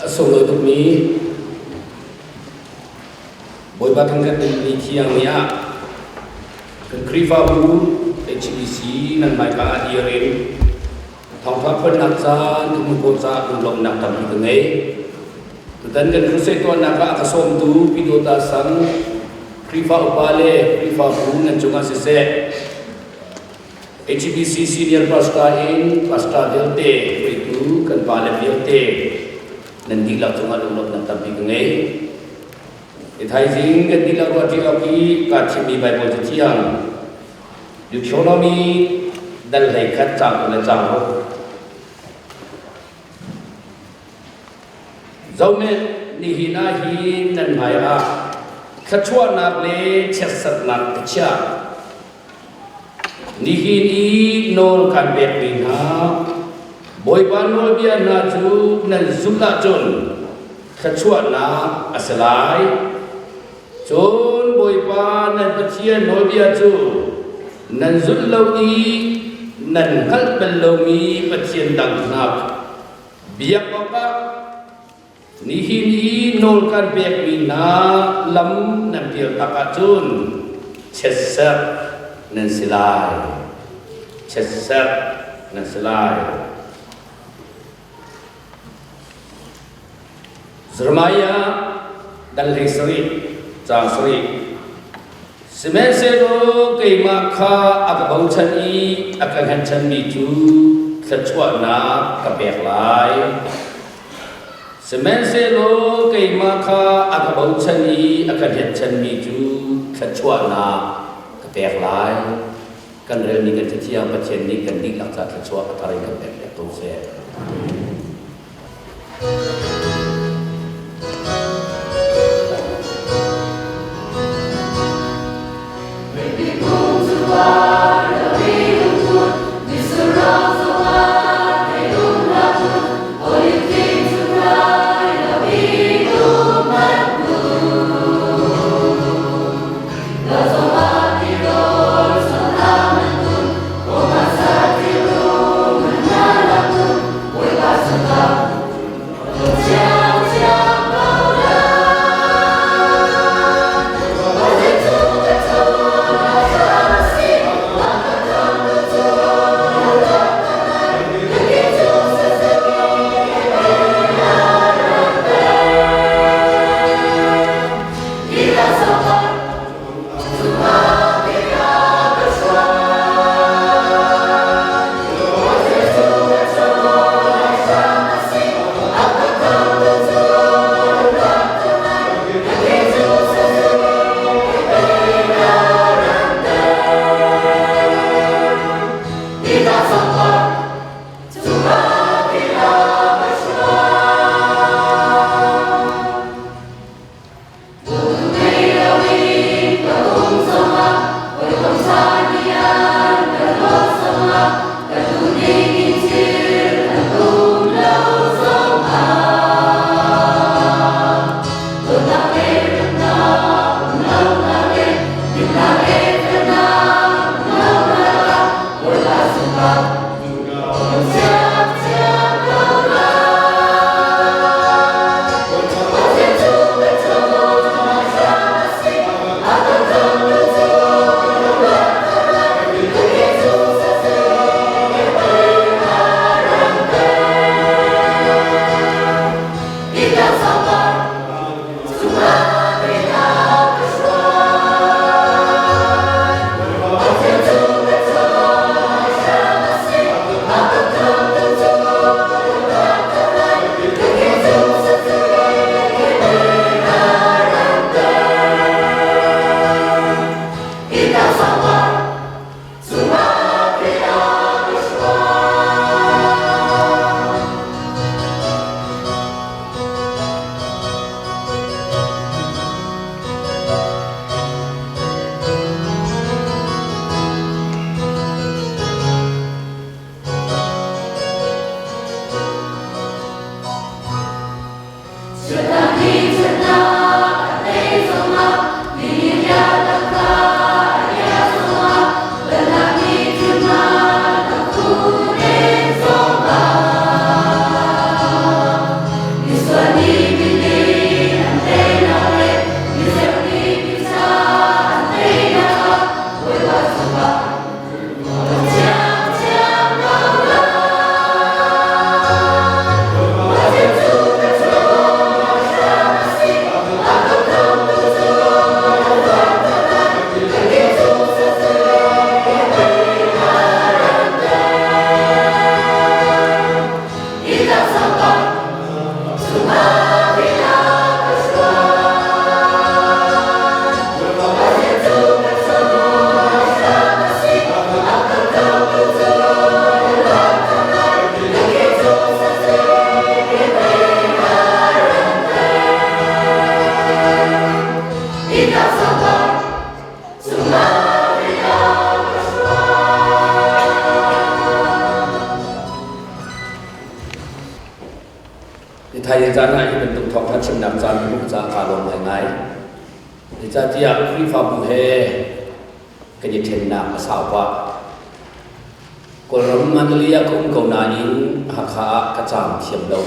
A sunglawi tukmi Bawipa thangṭhat dingmi thiang ni ah kan Khrihfabu HBC nan hmaika ah dir in thawngṭha phuannak caan ka hmuh khawh caah lunglawmhnak tampi ka ngei. Tutan kan crusade tuahnak ah a ka sawmtu Pyidawta sang Khrihfa upa le Khrihfabu nan cungah siseh, HBC Senior Pastor in Pastor vialte hruaitu kan pale vialte nan dihlak cungah lunglawmhnak tampi ka ngei. I thaizing kan dihlak ruahṭi awk i kaa thimmi Baibal cathiang Deuteronomy dal 11 caang 2 le caang 6. Zohhmanh, nihin ah hin nan hmaiah thluachuahnak le chiatserhnak ka chiah. Nihin i nawl kan pekmi hna Bawipa nawlbia hna cu nan zulh ahcun thluachuahnak a si lai. Cun Bawipa nan Pathian nawlbia cu nan zulh lo i nan hngalh bal lomi pathian dang hna biak awkah Nihin i nawl kan pekmi hna lam nan pialtak ahcun chiatserh nan si lai. Chiatserh nan si lai. Jeremiah dal 17 caang 7. Sihmanhsehlaw keimah kha a ka bochan i a ka hngatchanmi cu thluachuahnak ka pek lai. Sihmanhsehlaw keimah kha a ka bochan i a ka hngatchanmi cu thluachuahnak ka pek lai. Kan relmi kan Cathiang Pathian nih kan dihlak ca thluachuah a thar in kan pek piak ko seh. Nithai caan ah hi bantuk thawngṭha chimnak caan ka hmuh caah kaa lawm ngaingai. Zeicahtiah Khrihfabu he kan i ṭhennak a sau pah. Kawlram Mandalay ah ka um ko nain Hakha ah ka caam thiam lo.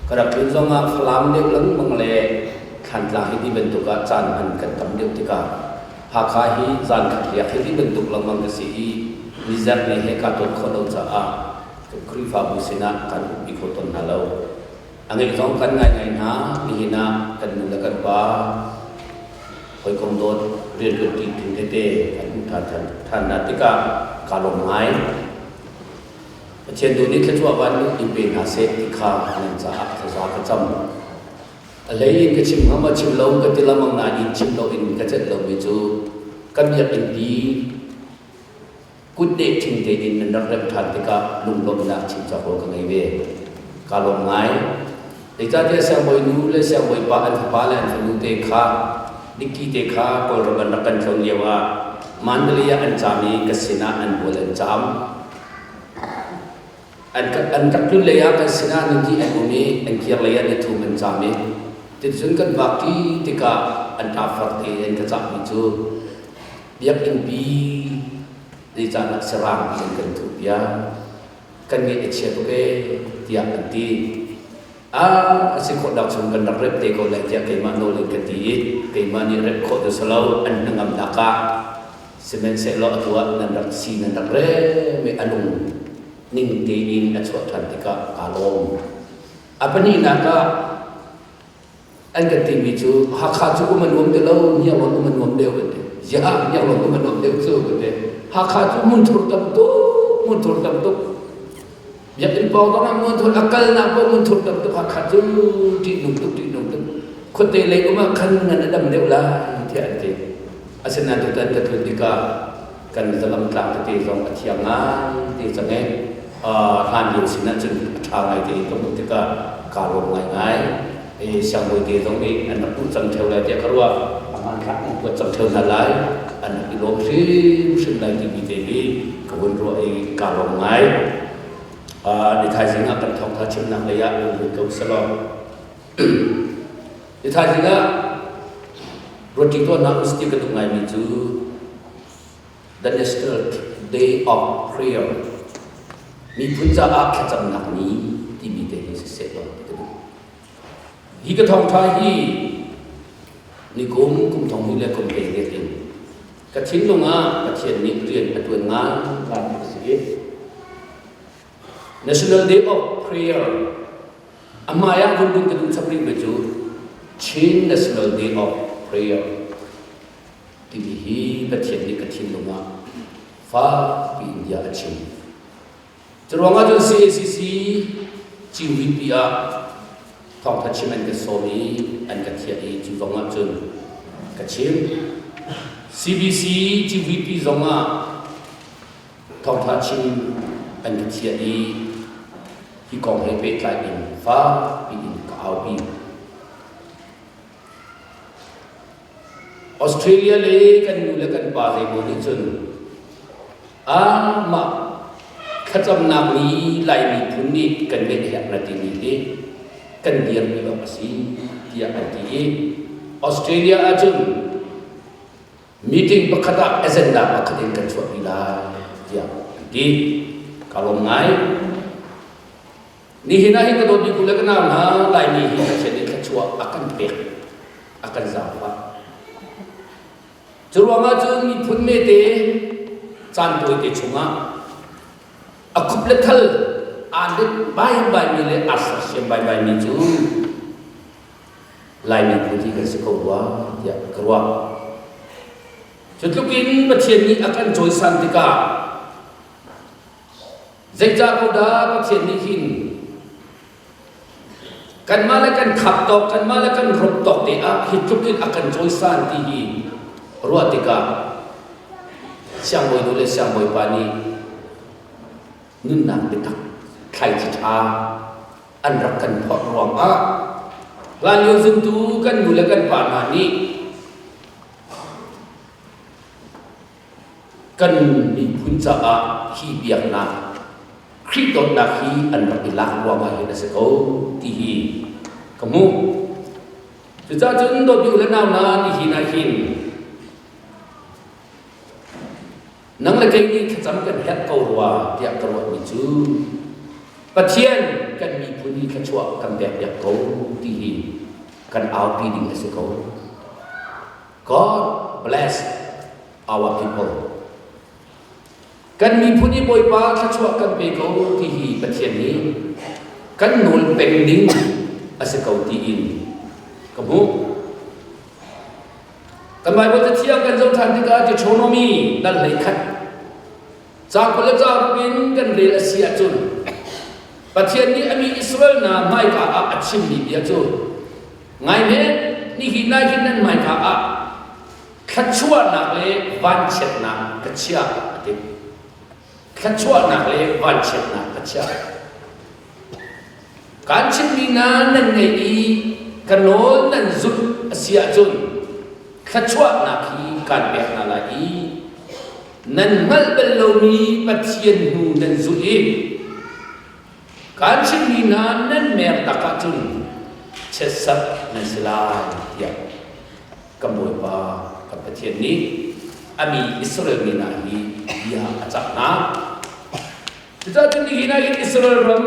Ka rak tlun zongah Falam deuh lengmang le Thlantlang hi ti bantuk ah caan hman kan tam deuh tikah Hakha hi zan khat riak hi ti bantuk lengmang ka si i nizarh ni he kaa dawt khawh lo caah kan Khrihfabu sinah kan umpi kho tawn hna lo. A ngeih zong kan ngai ngai hna. Nihin ah kan nu le kan pa hawikom dawt rianṭuanṭi ding tete kan hmuh ṭhan ṭhan hna tikah kaa lawm ngai. Pathian tu nih thluachuah van in pe hna seh ti kha nan caah thlaza ka cam. A hlei in ka chim hnga maw chim lo ka ti lengmang nain chim loin ka celh lomi cu kan biakinn pi kutneh ṭhing tein nan rak remh ṭhan tikah lunglawmhnak chim cawk lo ka ngei ve. Kaa lawm ngai. Zeicahtiah siangbawi nu le siangbawi pa an fapa le an fanu te kha Nikki te kha Kawlram an rak kan tlawn lio ah Mandalay ah an caam i ka sinah an bual an caam. An, an rak tlun lei ah kan sinah niti an um i an kir lei ah nithum an caam i ticun kan vak ṭi tikah an ṭafar te an ka cahmi cu Biakinn pi zeicahdah sarang in kan thuh piak kan ngeih a chia tuk ee tiah an ti. Ah, a si khawhnak chung kan rak rep te ko lai tiah keimah nawl in ka ti i keimah nih rep khawh tu si lo an hnangamnak ah sihmanhsehlaw atu ah nan rak si nan rak rem i a lung ning tein a chuah ṭhan tikah kaa lawm. A pahnihnak ah An kan timi cu Hakha cu um a nuam ti lo, Hniarlawn um a nuam deuh kan ti. Ziah Hniarlawn um a nuam deuh cu kan ti. Hakha cu hmunthur tam tuk, hmunthur tam tuk. Biakinn pawng zong ah hmunthur, a kalnak paoh hmunthur tam tuk. Hakha cu ṭihnung tuk, ṭihnung tuk. Khuate lei um ah khan ngan a dam deuh lai tiah an ti. Asinain tutan ka tlun tikah kan zalam tlang tete zong a thiang ngai te cang i hlan lio sin ahcun a ṭha ngai te ka hmuh tikah kaa lawm ngaingai. Siangbawi te zong nih an rak duh cang ṭheo lai tiah ka ruah. A hmanthlak an kuat cang ṭheo hna lai. An rak i lawm hrimhrim lai timi te hi ka vun ruah i kaa lawm ngai. Ni thaizing ah kan thawngtha chimnak lei ah kan lut ko selaw. Ni thaizing ah roti tuahnak us ti ka duh ngaimi cu The National Day of Prayer miphun caah thlacamnak ni timi te hi siseh law ti ka duh. Hi ka thawngṭha hi nikum kum thong hnih le kum 18 in ka thinlung ah Pathian nih rian a ṭuan ngai ngai a si i National Day of Prayer a hmai ah vun vun ka duh chap rih mi cu Chin National Day of Prayer timi hi Pathian nih ka thinlung ah fakpi in bia a chim. Curuang ahcun CACC GVP ah thawngtha chim an ka sawm i an ka thiah i cu zong ahcun ka chim. CBC GVP zong ah thawngtha chim an ka thiah i hi kong he pehtlai in fakpi in ka aupi. Australia le kan nu le kan pa zeimaw nih cun amah thlacamnak ni Lai miphun nih kan ngeih herh na timi hi kan dirmi awk a si tiah an ti i Australia ahcun meeting pakhat ah agenda pakhat in kan chuahpi lai tiah an ti. Ka lawm ngai. Nihin ah hin ka dawtmi u le ka nau hna, Laimi hi Pathian nih thluachuah a kan pek, a kan zaangfah. Cu ruangah cun miphun mete caan tawite chungah a khup le thal aa let baibaimi le aa sersiam baibaimi cu Lai miphun hi kan si ko rua tiah ka ruah. Cu tluk in Pathian nih a kan cawisan tikah Zeicah ko dah Pathian nih hin kanmah le kan khap tawk, kanmah le kan rop tawk te ah hi tluk in a kan cawisan ti hi ruah tikah siangbawi nu le siangbawi pa nih nunnak biatak thlaici ṭha an rak kan phorh ruangah hlanlio zumtu kan nu le kan pa hna nih Kan miphun caah hi biaknak. Khrih dawtnak hi an rak i lak ruangah hin a si ko ti hi ka hmuh. Cucaah cun dawtmi u le nau hna nihin ah hin nang le kei nih thlacam kan herh ko rua tiah ka ruahmi cu Pathian kan miphun hi thluachuah kan pekpiak ko ti hi kan aupi ding a si ko. God bless our people. Kan miphun i Bawipa thluachuah kan pe ko ti hi Pathian nih kan nawl peng ding a si ko tiin ka hmuh. Kan Bible cathiang kan zoh ṭhan tikah Deuteronomy dal 21 ca 20 le ca ruk in kan rel a si ahcun Pathian nih a mi Israel hna hmaika ah a chimmi bia cu ngai hmet nihin ah hin nan hmaika ah thluachuahnak le vanchiatnak ka chiah a ti. Thluachuahnak le vanchiatnak ka chiah. Kaan chimmi hna nan ngeih i ka nawl nan zulh a si ahcun thluachuahnak hi kaan pek hna lai i nan hngalh bal lomi Pathian hnu nan zulh i kaan chimmi hna nan mer tak ahcun chiatserh nan si lai tiah kan Bawipa kan Pathian nih a mi Israel mi hna hi bia a cah hna. Cucaah cun nihin ah hin Israel ram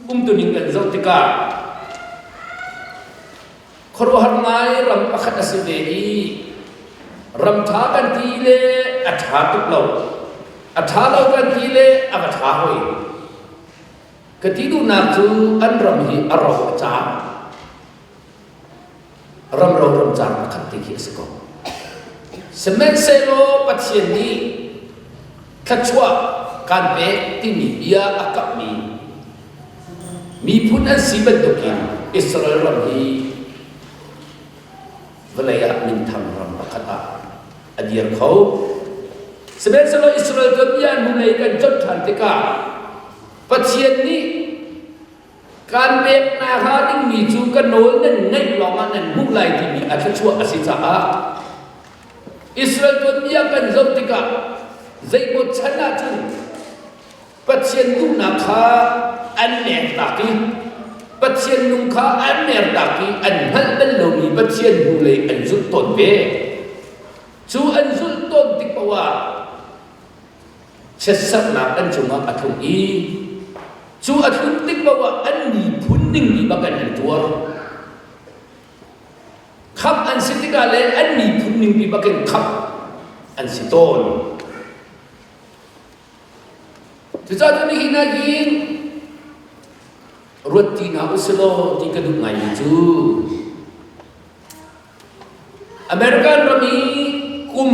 umtuning kan zoh tikah khuaruahhar ngai ram pakhat a si ve i ram ṭha kan ti le a ṭha tuk lo, a ṭha lo kan ti le a va ṭha hoi. Ka ti duhnak cu an ram hi a ro a caang. Ramro ramcar pakhat te khi a si ko. Sihmanhsehlaw Pathian nih thluachuah kan pek timi bia a kamhmi miphun an si bantukin Israel ram hi vawlei ah minthang ram pakhat ah a dir kho. Sihmanhsehlaw Israel tuanbia hnulei kan conh ṭhan tikah Pathian nih Kaan pek hna hnga dingmi cu ka nawl nan ngaih lawngah nan hmuh lai timi a thluachuah a si caah Israel tuanbia kan zoh tikah zeimaw chan ahcun Pathian duhnak kha an mertak i Pathian nung kha an mertak i an hngalh bal lomi Pathian hnulei an zulh tawn ve. Cu an zulh tawn tik paoh ah chiatserhnak an cungah a tlung i cu a tlun tik paoh ah an miphun ning mi bak in an tuar. Khamh an si tikah le an miphun ning mi bak in khamh an si tawn. Cucaah cun nihin ah hin ruat ti hna usilaw ti ka duh ngaimi cu American ram i kum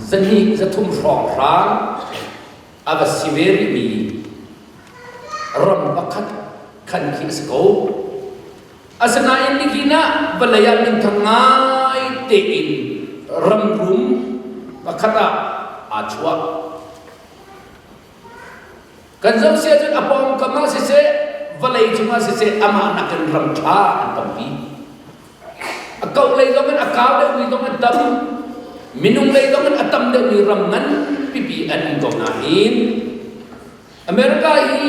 200 300 hrawnghrang a va si ve rihmi ram pakhat khan khi a si ko. Asinain nihin ah vawlei ah minthang ngai tein ram rum pakhat ah aa chuah. Kan zoh si ahcun a pawngkam ah siseh, vawlei cungah siseh, amah nakin ram ṭha an tampi. A kauh lei zong in a kau deuhmi zong an tam. Minung lei zong in a tam deuhmi ram ngan pipi an um ko nain America hi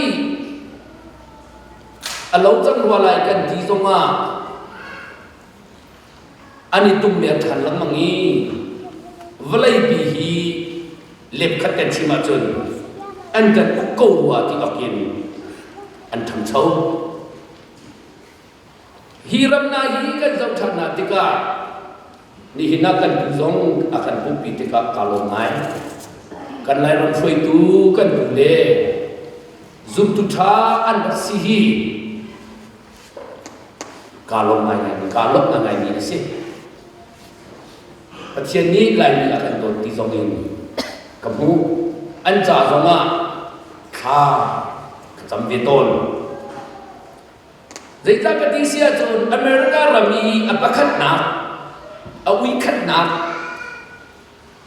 a lo cang rua lai kan ti zongah an i tummer ṭhan lengmang i vawleipi hi lepkhat kan chim ahcun an kan uk ko rua ti awk in an ṭhangcho. Hi ram hna hi kan zoh ṭhan hna tikah nihin ah kan pu zong a kan pumpi tikah kaa lawm ngai. Kan Lairam hruaitu kan pu le zumtu ṭha an rak si hi Kaa lawm ngaingaimi, kaa lawmh ngaingaimi a si. Pathian nih Laimi a kan dawt ti zong in ka hmuh. An ca zongah thla ka cam ve tawn. Zeicah ka ti si ahcun America ram i a pakhatnak, a uikhatnak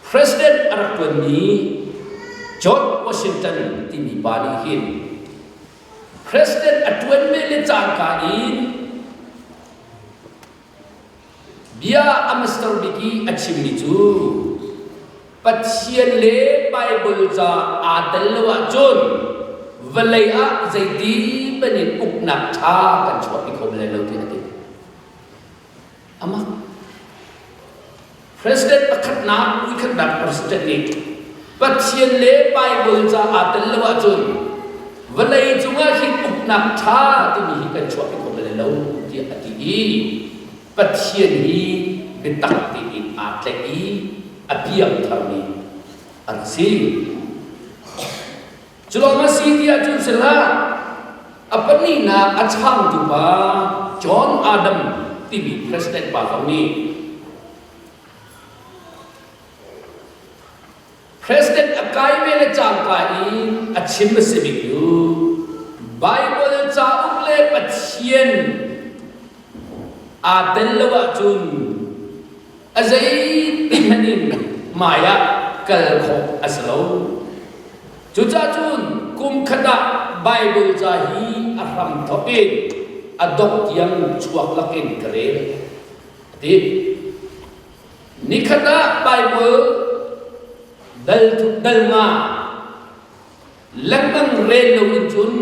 President a rak ṭuanmi George Washington timi pa nih hin President a ṭuan ve le cangka in bia a Mr. Bik i a chimmi cu Pathian le Bible ca aa tel lo ahcun. Vawlei ah zeiti hmanh in uknak ṭha kan chuahpi kho bal lai lo tiah a ti. Amah President pakhatnak, uikhatnak president nih Pathian le Bible ca aa tel lo ahcun vawlei cungah hin uknak ṭha timi hi kan chuahpi kho bal lai lo tiah a ti i Pathian hi biatak tein aa tlaih i a piangtharmi an si. Cu lawng a si ti ahcun si hlah. A pahnihnak a changtu pa John Adam timi president pa zong nih President a kai ve le cangka in a chim a si bik cu Bible cauk le Pathian aa tel lo ahcun a zeiti hmanh in hmai ah kal khawh a si lo. Cucaah cun kum khat ah Bible ca hi a hram thawk in a dongh tiang chuak lakin ka rel a ti. Nikhat ah Bible dal dal nga lengmang rel loin cun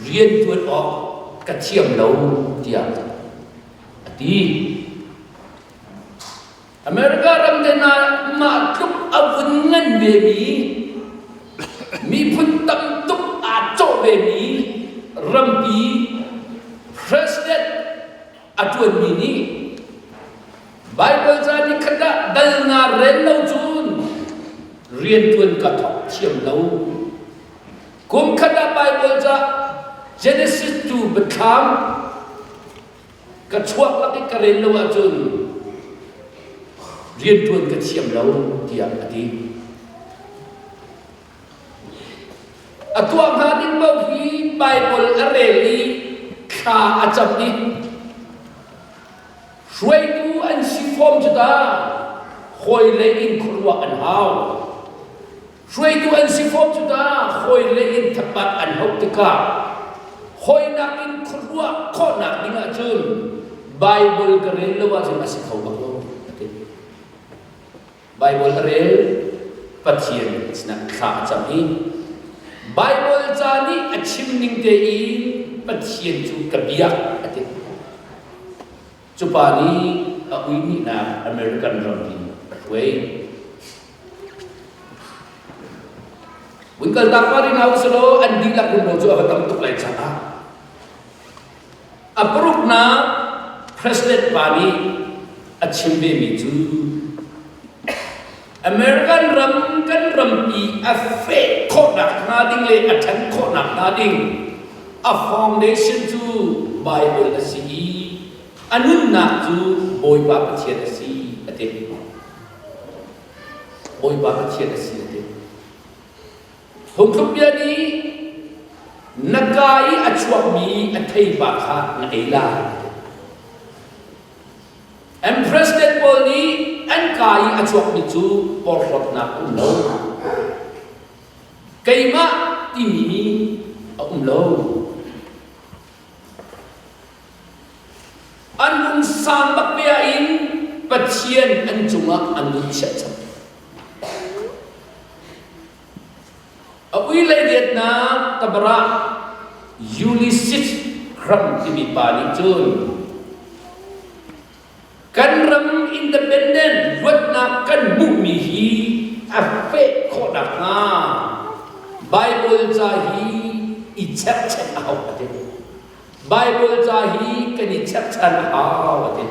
rian ṭuan awk ka thiam lo tiah a ti. America ram te hna mah tluk a vun ngan vemi miphun tam tuk aa cawh vemi rampi president a ṭuanmi nih Bible ca nikhat ah dal nga rel lo cun rianṭuan ka thawk thiam lo. Kum khat ah Bible ca Genesis to Biathlam ka chuak lak i ka rel lo ahcun rianṭuan ka thiam lo tiah a ti. A tuah hnga ding paoh hi Baibal a rel i thla a cam i hruaitu an si fom cu ta hawile in khuaruah an hau. Hruaitu an si fom cu ta hawile in thapat an hauh tikah hawinak in khuaruah khawhnak ding ahcun Baibal ka rel lo ahcun a si kho bak lo a ti. Baibal a rel, Pathian sinah thla a cam i Baibal ca nih a chim ning tein Pathian cu ka biak a ti. Cu pa nih a uihnihnak American rampi a hruai. Vun kaltak pa rin hau selaw an dihlak rumro cu a va tam tuk lai caah A paruknak President pa nih a chim vemi cu American ram kan rampi a feh khawhnak hnga ding le a ṭhan khawhnak hnga ding a foundation cu Bible a si i a nunnak cu Bawipa Pathian a si a ti. Bawipa Pathian a si a ti. Phungthluk bia nih na ka i a chuakmi a theipa kha na ei lai. An president pawl nih an ka i a chuakmi cu porhlawtnak a um lo. Keimah timi a um lo. An lungsang bak bia in Pathian an cungah an nun chiah cang. A ui lei riatnak tabara Ulysses Ram timi pa nih cun kan ram independent luatnak kan hmuhmi hi a feh khawh nakhnga Bible ca hi i cherhchan a hau a ti. Bible ca hi kan i cherhchan a hau a ti.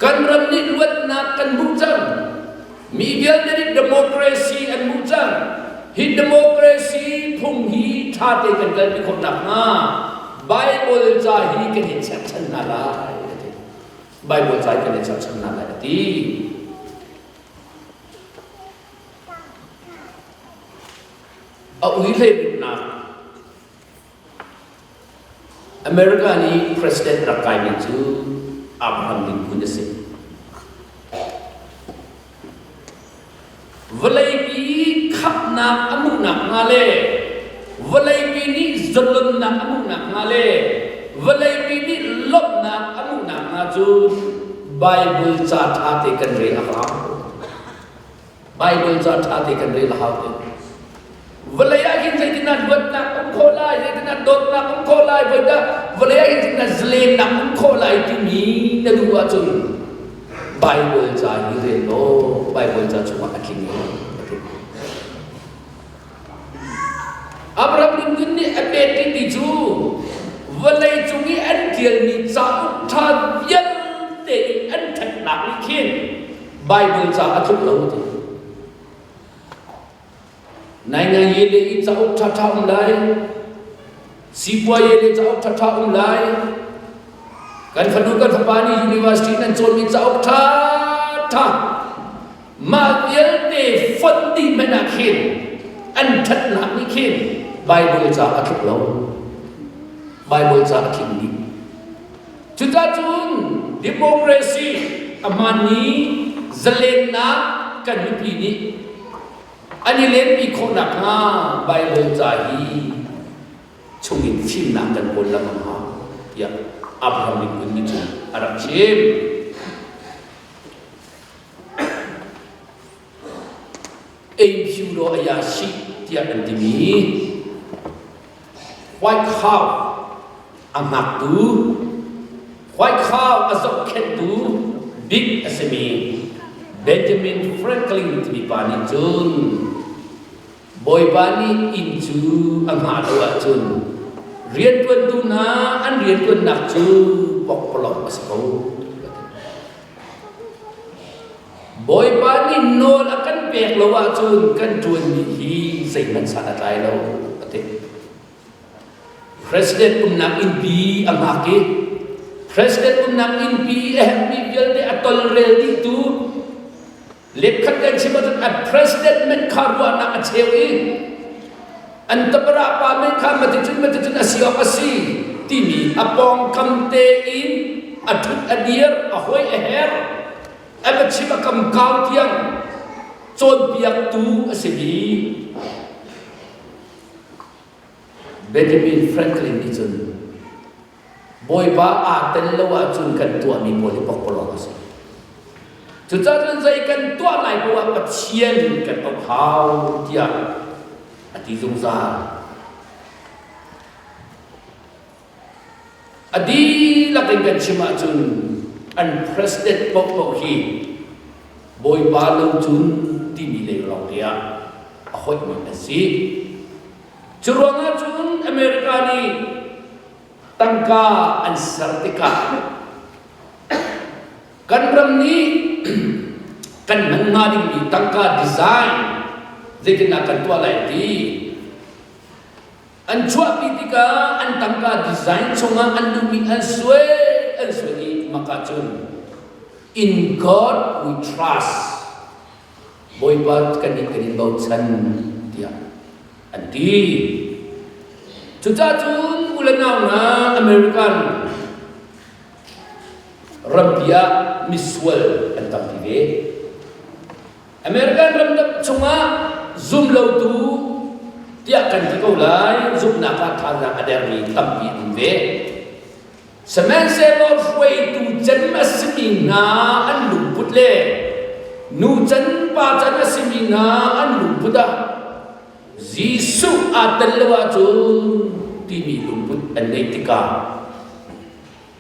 Kan ram nih luatnak kan hmuh cang. Mi vialte nih democracy an hmuh cang. Hi democracy phung hi ṭha tein kan kalpi khawh nakhnga Bible ca hi kan i cherhchan hna lai a ti. Bible ca hi kan i cherhchan hna lai a ti. A ui hlei America nih president rak kaimi cu Abraham Lincoln a si. Vawleipi khamhnak a hmuhnak hnga le vawleipi nih zalonnak a hmuhnak hnga le vawleipi nih lawmhnak a hmuhnak hnga cu Bible ca ṭha te kan rel a hau. Bible ca ṭha te kan rel a hau te. Vawlei ah hin zeitindah luatnak um khawh lai, zeitindah dawtnak um khawh lai, voidah vawlei ah hin zeitindah zalennak um khawh lai timi na duh ahcun Bible ca hi rel law Bible ca chungah a tling i a tling. Abraham Lincoln nih a pek ti cu vawlei cung i an ṭialmi cauk ṭha vialte in an ṭhatnak nih khin Bible ca a tluk lo ti. Naingai ye le i cauk ṭhaṭha um lai, sipuai ye le cauk ṭhaṭha um lai, kan fanu kan fapa nih university nan cawnmi cauk ṭhaṭha mah vialte fonh dih hmanh ah khin an ṭhatnak nih khin Bible ca a tluk lo. Bible ca a tling dih. Cucacun democracy a hmaanmi zalennak kan mipi nih an i lenpi khawh nakhnga Baibal ca hi chungin fimnak kan kawl lengmang hau tiah Abraham Lincoln nih cun a rak chim. Eiphyudaw Ayashi tiah an timi White House a hngaktu, White House a zohkhenhtu bik a simi Benjamin Franklin timi pa nih cun Bawipa nih inn cu a hngah lo ahcun rianṭuantu hna an rianṭuannak cu pokpalawng a si ko. Bawipa nih nawl a kan pek lo ahcun kan ṭuanmi hi zeihmanh san a tlai lo, a ti. President umnak innpi a hngak i President umnak innpi a herhmi vialte a tolrel dihtu letkhat kan chim ahcun a president men kha ruahnak a cheu i an tapara pa men kha maticun maticun a si awk a si timi a pawngkam tein a ṭhut a dir a hoi a her a va chim a kam kau tiang cawnpiaktu a si mi Benjamin Franklin nih cun Bawipa aa tel lo ahcun kan tuahmi pawl hi pokpalawng a si. Cucaah cun zei kan tuah lai paoh ah Pathian kan auh hau tiah a ti zungzal. A dihlak in kan chim ahcun an president paohpaoh hi Bawipa lo cun timi lei lawng te ah a hoihmi an si. Cu ruangah cun America nih tangka an ser tikah kan ram nih kan hman hnga dingmi tangka design zeitindah kan tuah lai ti An chuahpi tikah an tangka design chungah an duhmi an suai an suai i maka cun in God we trust Bawipa kan in kan in bochan tiah an ti. Cucaah cun u le nau hna American rampi ah misual an tampi ve. American ramdang chungah zumlotu tiah kan ti ko lai, zumhnak ah thazaang a dermi tampi an um ve. Sihmanhsehlaw hruaitu cem a simi hna an lungput le nu can pa can a simi hna an lungput ah Jesuh aa tel lo ahcun timi lungput an ngeih tikah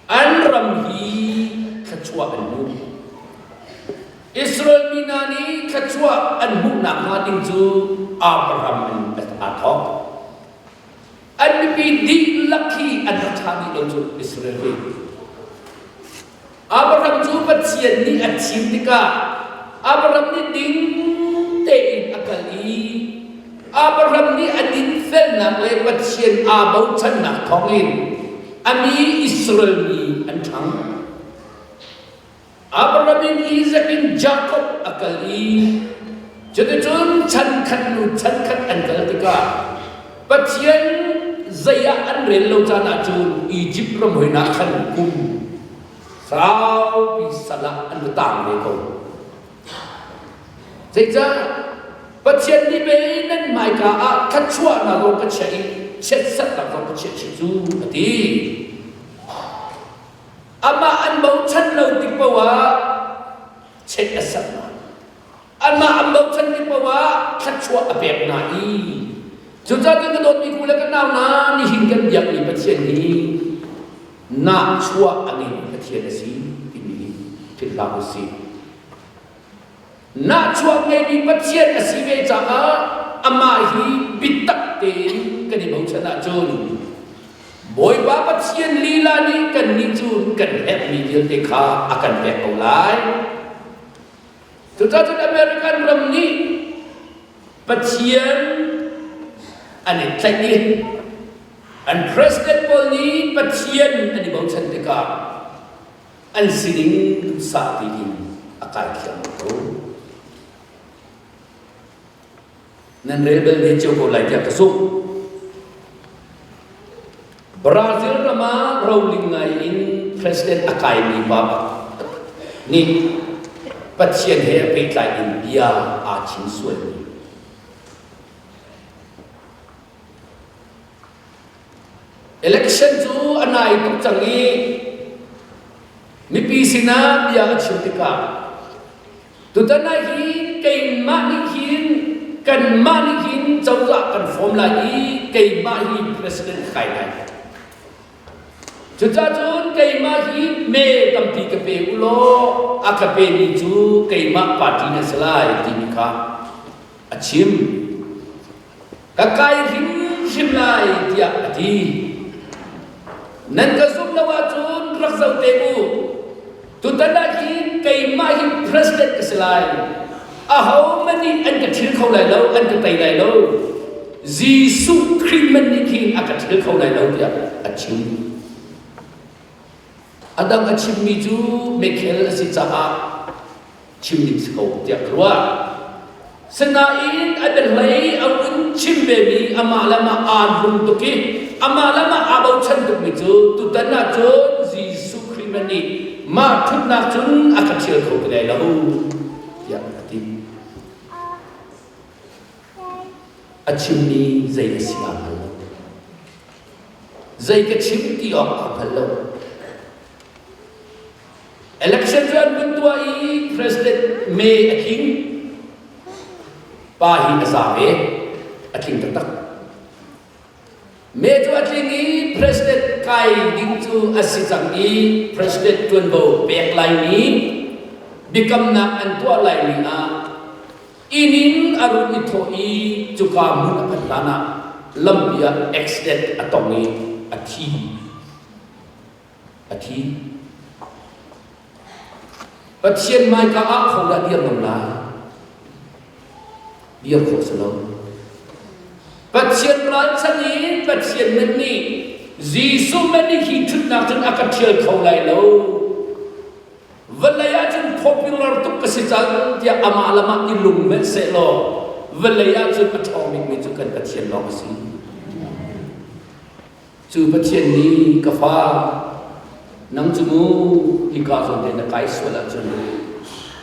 an ram hi thluachuah an hmu. Israel mi hna nih thluachuah an hmuhnak hnga ding cu Abraham in aa thawk. An mipi dihlak hi an rak ṭha dih lo cu Israel hi. Abraham cu Pathian nih a thim tikah Abraham nih ding tein a kal i Abraham nih a dinfelnak le Pathian aa bochannak thawngin a mi Israel mi an ṭhang. Abraham in Isaac in Jakob a kal i cuticun chan khat hnu chan khat an kal tikah Pathian zei ah an rel lo caan ah cun Izipt ram hoi ah khan kum saupi sal ah an va tang ve ko. Zeicah Pathian nih pei nan hmaika ah thluachuahnak zong ka chiah i chiatserhnak zong ka chiah chih cu a ti. Amah an bochan lo tik paoh ah check a serh hna. Amah an bochan tik paoh ah thluachuah a pek hna i. Cucaah cun ka dawtmi ku le ka nau hna nihin kan biakmi Pathian hi nahchuah a ngeimi Pathian a si timi hi philh hlah u sih. Nahchuah ngeimi Pathian a si ve caah amah hi biatak tein kan i bochan ahcun Bawipa Pathian lila nih kannih cu kan herhmi vialte kha a kan pek ko lai. Cucaah cun American ram nih Pathian an i tlaih i an president pawl nih Pathian an i bochan tikah an sining duhsah tiin a kai thiam ko. Nan rel bal ve cio ko lai tiah ka zumh. Brazil ram ah roling ngai in president a kaimi pa nih Pathian he a pehtlai in bia aa chim sualmi. Election cu a nai tuk cang i mipi sinah bia a chim tikah Tutan ah hin keimah nih hin kanmah nih hin cozah kan form lai i keimah hi president ka kai lai. Cucaah cun keimah hi me tampi ka pe u law a ka pemi cu keimah party na si lai timi kha a chim. Ka kai hrimhrim lai tiah a ti. Nan ka zumh lo ahcun rak zoh te u. Tutan ah hin keimah hi president ka si lai. Ahohmanh nih an ka ṭhil kho lai lo, an ka tei lai lo. Jesuh Khrih man nih khin a ka ṭhil kho lai lo tiah a chim. A dang a chimmi cu mekhel a si caah chim ding si ko tiah ka ruah. Sinain a biahlei a vun chim vemi amah le amah aa rum tuk i amah le amah aa bochan tukmi cu tutan ah cun Jesuh Khrih man nih mah ṭhutnak cun a ka ṭhial kho ti lai lo tiah a ti. A chimmi zei a si aa hngal lo. Zei ka chim ti awk aa hngal lo. Election cu an vun tuah i President May a tling. Pa hi a za ve. A tling taktak. May cu a tling i President kai ding cu a si cang i President ṭuanvo pek lai ni biakamnak an tuah lai ni ah inn in a run i thawh i cuka hmun a phanh hlan ah lampi ah accident a tong i a thi. A thi. Pathian hmaika ah hodah dir ngam lai? Dir khawh si lo. Pathian ralchan in Pathian man nih Jesuh man nih hi ṭhutnak cun a ka ṭhial kho lai lo. Vawlei ah cun popular tuk ka si cang tiah amah le amah i lung hmanh sehlaw vawlei ah cun a ṭhawng bikmi cu kan Pathian lawng a si. Cu Pathian nih ka fa nang cu mu hika zawn te na kai sual ahcun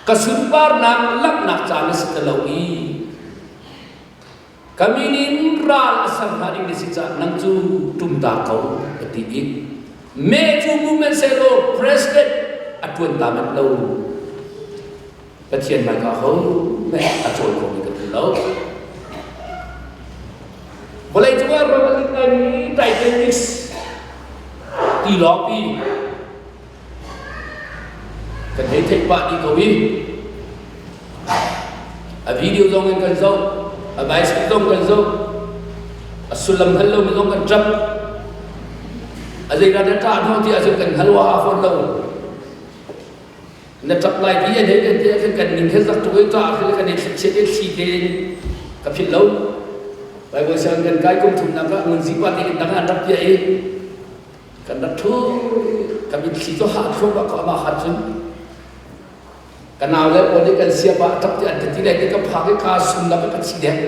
ka sunparnak langhnak caan na si ti lo i ka min in ral a ser hna ding na si caah nang cu ṭum ta ko a ti i me cu movement sehlaw president a ṭuan ta manh lo Pathian hmaika ho meh a cawl khomi ka ti lo. Vawlei cungah ram a lit ngaimi Titanic tilawngpi kan hei theih pah dih ko i a video zong in kan zoh, a bicycle zong kan zoh, a sullam hngal lomi zong kan ṭap. A zeidah dah ṭah hnawh ti ahcun kan hngal wa fawn lo. Na ṭap lai ti an hei kan ti ahkhin kan ning khin zak tuk i ṭah khi kan i thlichiat i thli tein ka philh lo. Bible sianginn kan kai kum thumnak ah ngunzi pa te dang an rak piah i kan rak ṭhu ka mitthli cu hah thluahmah ko amah khan cun ka nau le pawl nih kan siapa a ṭap ti an ka ti lai ti ka phak i kaa sum lak i ka thi dek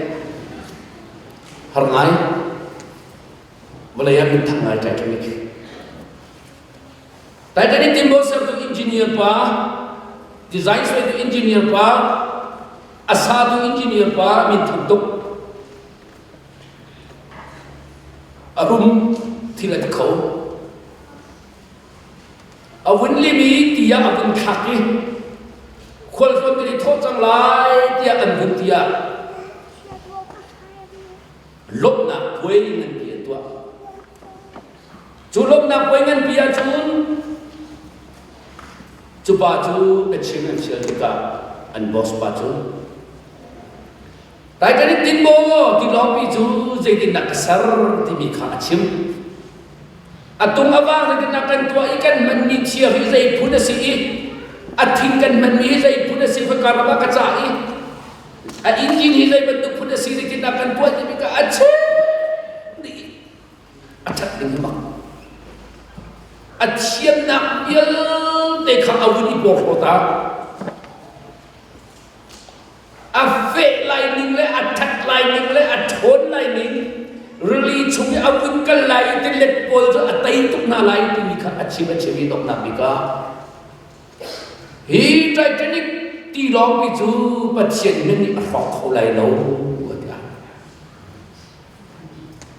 har ngai vawlei ah minthang ngai Titanic Titanic tinbaw sertu engineer pa, design suaitu engineer pa, a satu engineer pa minthang tuk. A rum thil a ti kho. A vun lim i tiah a vun thlak i khualtlawn kan i thawh cang lai tiah an vun tiah. Lawmhnak puai nganpi an tuah. Cu lawmhnak puai nganpi ahcun cu pa cu biachim an fial tikah an boss pa cu Titanic tin maw tilawngpi cu zeitindah ka ser timi kha a chim. A tung a vang zeitindah kan tuah i kan hmanmi thir hi zei phun a si i a thing kan hmanmi hi zei phun a si khoi ram ah ka cah i a engine hi zei bantuk phun a si zeitindah kan tuah timi kha a chim dih a ṭhat ding hi bak. A thiamnak vialte kha a vun i porhlawt ah A feh lai ning le a ṭhat lai ning le a ṭhawn lai ning rili chung i a vun kal lai i tilet pawl cu a tei tuk hna lai timi kha a chim a chim i donghnak bik ah hi Titanic tilawngpi cu Pathian min nih a hrawk kho lai lo a ti ai.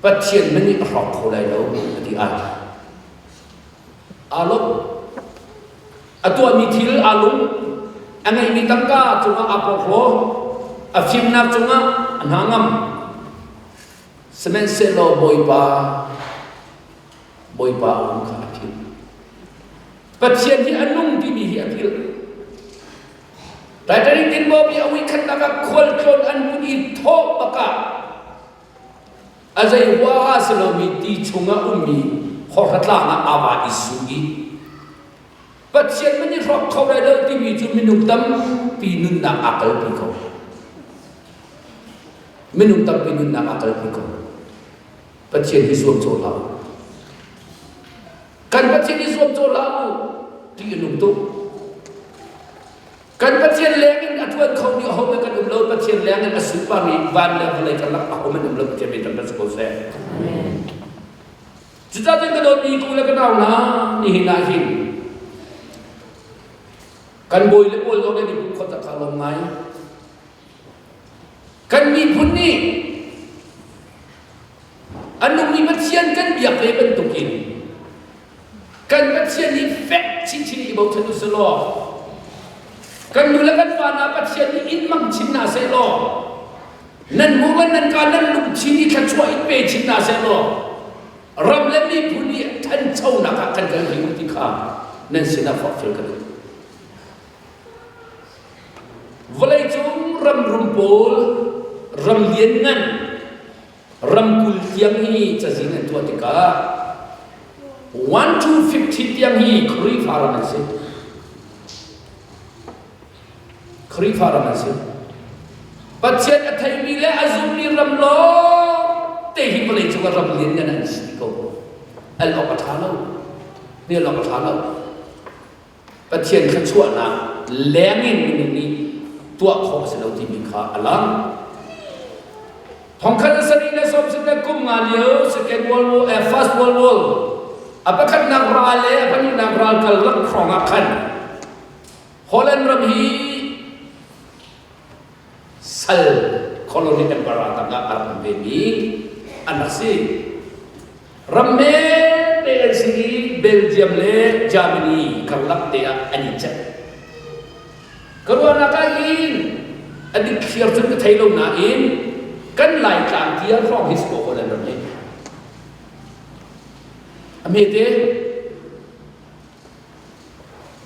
Pathian min nih a hrawk kho lai lo a ti ai. Aa lawmh. A tuahmi thil aa lung. A ngeihmi tangka cungah aa porhlaw. A fimnak cungah a hna ngam. Sihmanhsehlaw Bawipa, Bawipa a um kha a philh. Pathian hi a nung timi hi a philh. Titanic tinbaw a uikhatnak ah khualtlawn an vun i thawh bakah A zei huaha si lomi ti chungah ummi hawhra-tlang ah aa va i su i Pathian man i hrawk kho lai lo timi cu minung tampi nunnak aa kalpi ko. Minung tampi nunnak aa kalpi ko. Pathian hi zuamcawh hlah u. Kan Pathian hi zuamcawh hlah u ti a nung tuk. Kan Pathian leng in a ṭuan khomi ahohmanh kan um lo. Pathian leng in a sunpar i van le vawlei karlak ahohmanh um lo. Pathian min rak si ko seh. Cucaah cun ka dawtmi ku le ka nau hna, nihin ah hin kan bawi le pawl zong nan i pumh khawh tak kha lawm ngai. Kan miphun nih a nungmi Pathian kan biak ve bantukin Kan Pathian hi fek chinchin i bochan u sih law kan nu le kan pa hna Pathian nih in mang chin hna seh law nan hmur le nan ka nan lungthin i thluachuah in pe chin hna seh law ram le miphun i ṭhanchonak ah kan kal rih u ti kha nan sinah forhfial ka duh. Vawleicung ram rum pawl ram lianngan Ramkulh tiang hi cazin an tuah tikah 1 to 50 tiang hi Khrihfa ram an si. Khrihfa ram an si. Pathian a theimi le a zummi ram lawng te hi vawlei cung ah ram lianngan an si ko. Al awk a ṭha lo. Hnial awk a ṭha lo. Pathian thluachuahnak lengin minung nih tuah khawh a si lo timi kha a lang. Thongkhat le sarih le sawm sin le kum nga lio Second World War, eh, First World War a pakhatnak ral le a pahnihnak ral kal lak hrawng ah khan Holland ram hi sal colony emperor tangah a rak um vemi an rak si. Ram te an si i Belgium le Germany karlak te ah an i cek. Ka ruahnak ah hin a dikthliar cun ka thei lo nain kan Laitlang tiang hrawng hi si ko Holland ram hi. A hmete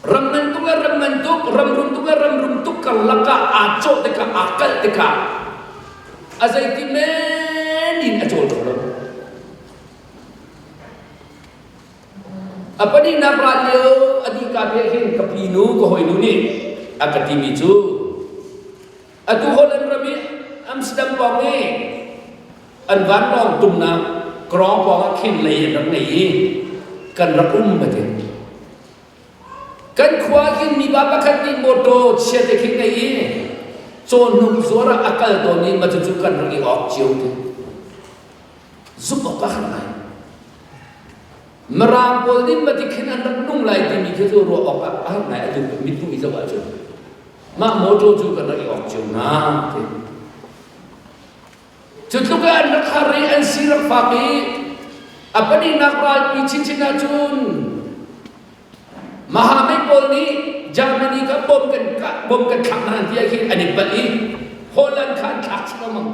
Ram ngan tuk le ram ngan tuk, ram rum tuk le ram rum tuk karlak ah aa cawh tikah, aa kalh tikah a zeiti men in a cawl kho lo. A pahnihnak ral lio a dih ka te hin ka pi nu, ka hawinu nih a ka timi cu atu Holland ram i Amsterdam pawng i an vanlawng tumnak krawng pawng ah khin lei an rak ngei i kan rak um a ti. Kan khua khin mipa pakhat nih mawṭaw chiate khi ngei i cawhnuk zuar ah a kal tawn i mah cucu kan rak i awk cio ti. Zumh awk a har ngai. Mirang pawl nih mati khin an rak nung lai timi khi cu ruah awk ah a har ngai atu mithmuh i zoh ahcun. Mah mawṭaw cu kan rak i awk cio hna ti. Cu tluk i an rak har i an si rak fak i a pahnihnak ralpi chinchin ahcun Mahamei pawl nih Germany kha bom kan kah bom kan thlak hna ti ah khin an i palh i Holland kha an thlak chih lengmang.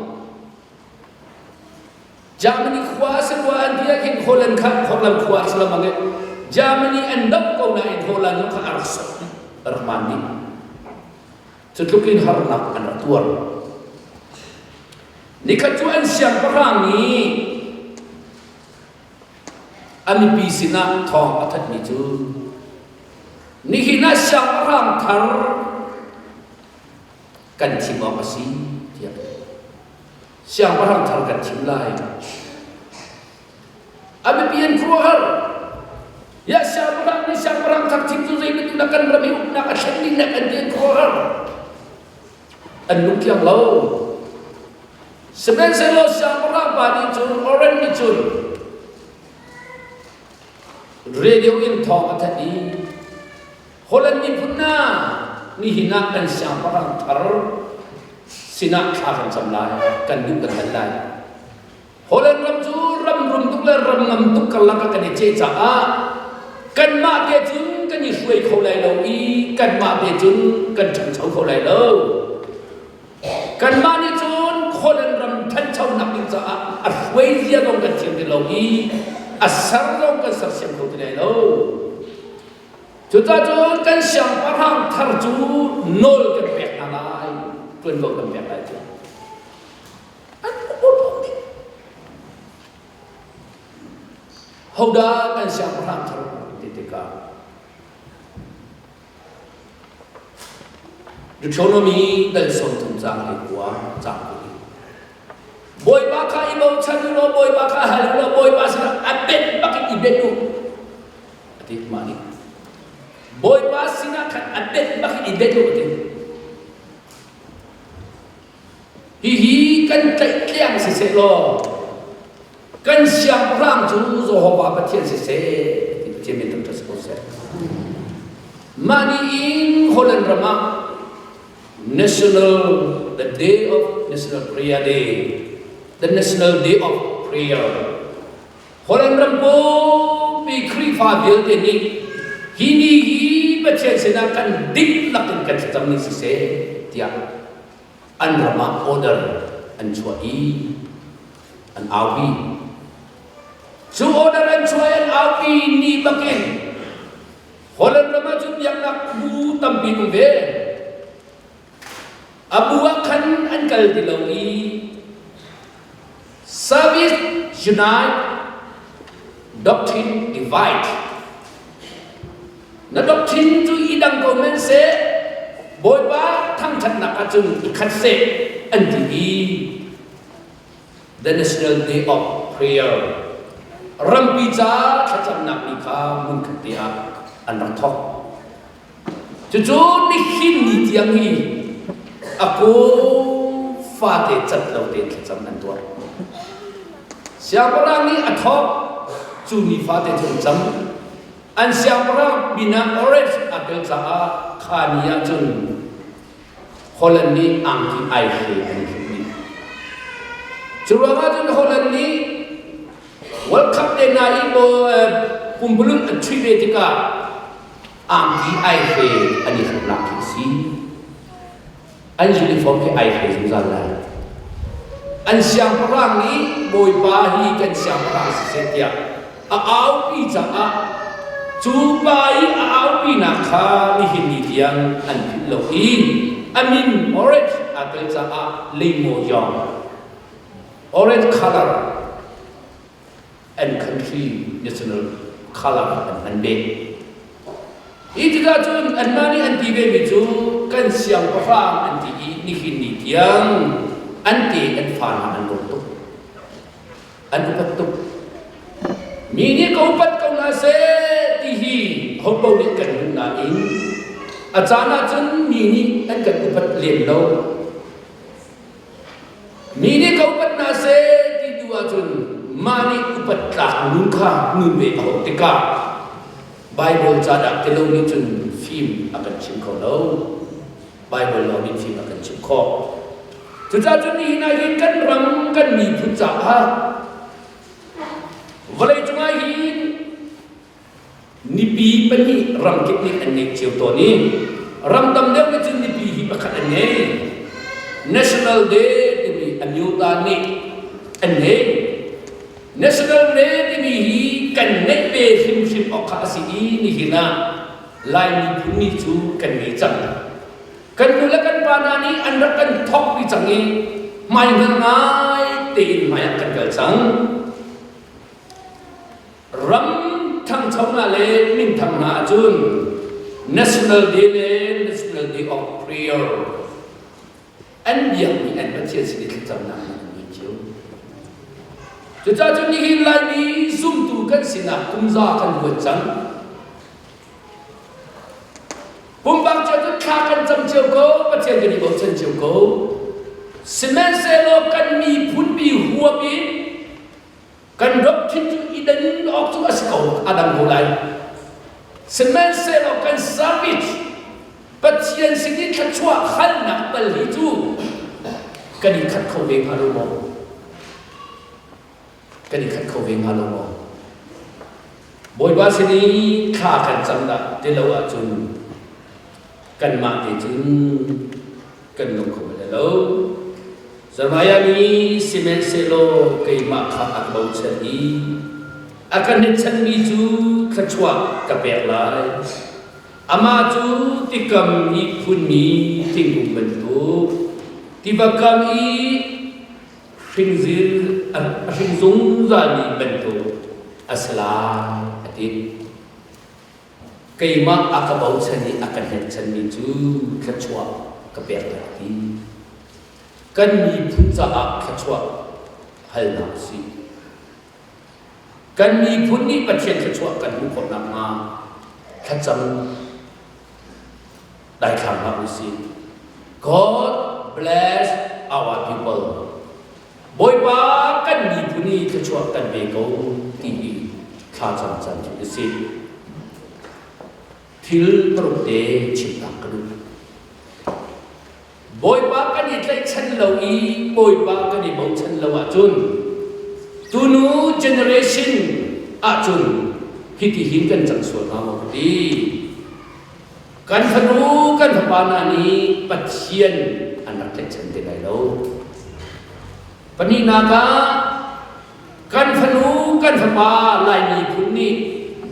Germany khua a si rua an ti ah khin Holland kha Holland khua a si lo mang i Germany an doh ko nain Holland zong kha a rak sok a rak maan dih. Cu tluk in harnak an rak tuar. Nikhat cu an siangpahrang nih a mipi sinah thawng a thanhmi cu nihin ah siangpahrang thar kan thim awk a si tiah siangpahrang thar kan thim lai. A biapi an khuaruahhar. Ya siangpahrang nih siangpahrang thar thim cu zeibantuk dah kan ram i uknak a thlen ding nek an ti an khuaruahhar. An lungthiang lo. Sihmanhsehlaw siangpahrang pa nih cun Oren nih cun radio in thawng a thanh i Holland miphun hna nihin ah kan siangpahrang thar sinah thla kan cam lai, kan duh kan hal lai. Holland ram cu ram rum tuk le ram ngam tuk karlak ah kan i ceh caah kanmah te cun kan i hruai kho lai lo i kanmah te cun kan ṭhangcho kho lai lo. Kanmah nih cun Holland ram ṭhanchonak ding caah a hruai zia zong kan thiam ti lo i a ser zong kan sersiam kho ti lai lo. Cucaah kan siangpahrang thar cu nawl kan pek hna lai, ṭuanvo kan pek lai cu. An awlawng dih. Hodah kan siangpahrang thar ti tikah Deuteronomy dal 30 caang le kua caang kuli. Bawipa kha i bochan u law Bawipa kha hal u law Bawipa sinah a benh bak in i benh u. A ti mah nih. Bawipa sinah khan a benh bak in i benh u a ti. Hihi kan tlaihtleng siseh law kan siangpahrang cu Jehovah Pathian siseh ti Pathian min thangṭhat si ko seh. Mah ni in Holland ram ah National the Day of National Prayer Day, the National Day of Prayer. Holland ram pumpi Khrihfa vialte nih hi ni hi Pathian sinah kan dihlak in kan thlacam ni siseh tiah an ram ah order an chuah i an aupi. Cu order an chuah i an aupi ni bakin Holland ram ah cun biaknak bu tampi um ve. A bu ah khan an kal ti lo i Service Unite Doctrine Divide. Na doctrine cu i dang ko men seh, Bawipa thangṭhatnak ahcun i khat seh an ti i The National Day of Prayer rampi ca thlacamnak ni kha hmunkhat te ah an rak thawk. Cucu nihin ni tiang hi a kum fate cat lo tein thlacam an tuah. Siangpahrang nih a thawk cu ni fate cu an cam. An siangpahrang min ah orange aa tel caah kha ni ah cun Holland nih angki aihre an i hruk dih. Cu ruangah cun Holland nih World Cup te hna i pumpululh an chuih ve tikah angki aihre an i hruknak khi a si. An uniform khi aihre zungzal lai. An siangpahrang nih Bawipa hi kan siangpahrang siseh tiah a aupi caah cu pa i a aupinak kha nihin ni tiang an philh lo i a min orange aa tel caah leimaw yawng orange color and country national color an hman ve. Hi tikah cun anmah nih an ti vemi cu kan siangpahrang an ti i nihin ni tiang an te an fa hna an lawm tuk. An upat tuk. Mi nih ka upat ko hna seh ti hi hopo nih kan duh nain a caan ahcun mi nih an kan upat lem lo. Mi nih ka upat hna seh ti duh ahcun mah nih upat tlak nun kha nun ve a hauh tikah Baibal ca dah ti lo nih cun fim a kan chim kho lo. Baibal lawng nih fim a kan chimh khawh. Cucaah cun nihin ah hin kan ram kan miphun caah vawleicung ah hin Nipi pahnih ramkip nih an ngeih cio tawn i ram tam deuh nih cun nipi hi pakhat an ngei. National Day timi Amyota nih an ngei. National Day timi hi kan ngeih ve hrimhrim awk kha a si i nihin ah Lai miphun ni cu kan ngei cang. Kan nu le kan pa hna nih an rak kan thawkpi cang i hmaihngal ngai tein hmai ah kan kal cang. Ram ṭhangcho hna le minthang hna ahcun National Day le National Day of Prayer an biakmi an Pathian sin i thlacamnak an ngei cio. Cucaah cun nihin Laimi zumtu kan sinak kumza kan luan cang. Pumpak cio cu thla kan cam cio ko, Pathian kan i bochan cio ko. Sihmanhsehlaw kan miphun pi huap in kan doctrine cu i dan awk cu a si ko, a dang ko lai. Sihmanhsehlaw kan service Pathian sin i thluachuah halnak tal hi cu kan i khat kho ve hnga lo maw? Kan i khat kho ve hnga lo maw? Bawipa sin i thla kan cam dah ti lo ahcun kanmah te cun kan nung kho bal lo. Jeremiah nih sihmanhsehlaw keimah kha a ka bochan i a ka hnetchanmi cu thluachuah ka pek lai. Amah cu tikam nih phunmi thingkung bantuk, tiva kam i hringzil a hring zungzalmi bantuk a si lai, a ti. Keimah a ka bochan i a ka hnekchanmi cu thluachuah ka pek lai a ti. Kan miphun caah thluachuah halnak a si. Kan miphun nih Pathian thluachuah kan hmuh khawh nakhnga thlacam daithlang hlah usih. God bless our people. Bawipa kan miphun i thluachuah kan pe ko ti hi thlacam caan cu a si. Thil paruk te chimtak ka duh. Bawipa kan i tlaihchan lo i Bawipa kan i bochan lo ahcun tunu generation ahcun hitihin kan cang sual hnga maw ka ti. Kan fanu kan fapa hna nih Pathian an rak tlaihchan te lai lo. Pahnihnak ah kan fanu kan fapa Lai miphun nih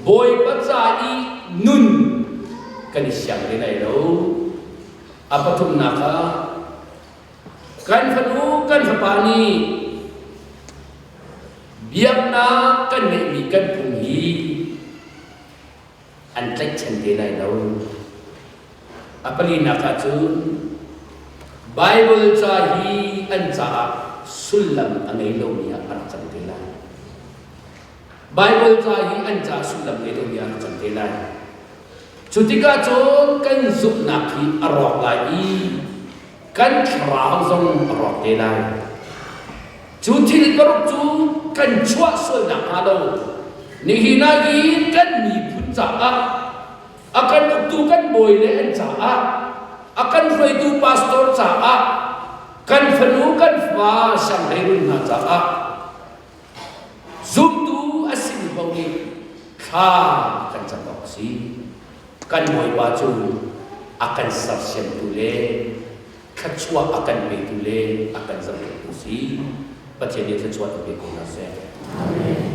Bawipa ca i nun kan i siang te lai lo. A pathumnak ah kan fanu kan fapa nih biaknak kan ngeihmi kan phung hi an tlaihchan te lai lo. A palinak ah cun Baibal ca hi an caah sullam a ngei lomi ah a rak cang te lai. Baibal ca hi an caah sullam ngei lomi ah a rak cang te lai. Cu tikah cun kan zumhnak hi a rawk lai i kan thlarau zong a rawk te lai. Cu thil paruk cu kan chuah sual nakhnga lo nihin ah hi kan miphun caah a kan uktu kan bawi le an caah a kan hruaitu pastor caah kan fanu kan fa sianghleirun hna caah Zumtu a simi paoh nih thla kan cam awk a si. Kan Bawipa cu a kan sersiamtu le thluachuah a kan petu le a kan zohkhenhtu si. Pathian nih thluachuah in pe ko hna seh. Amen.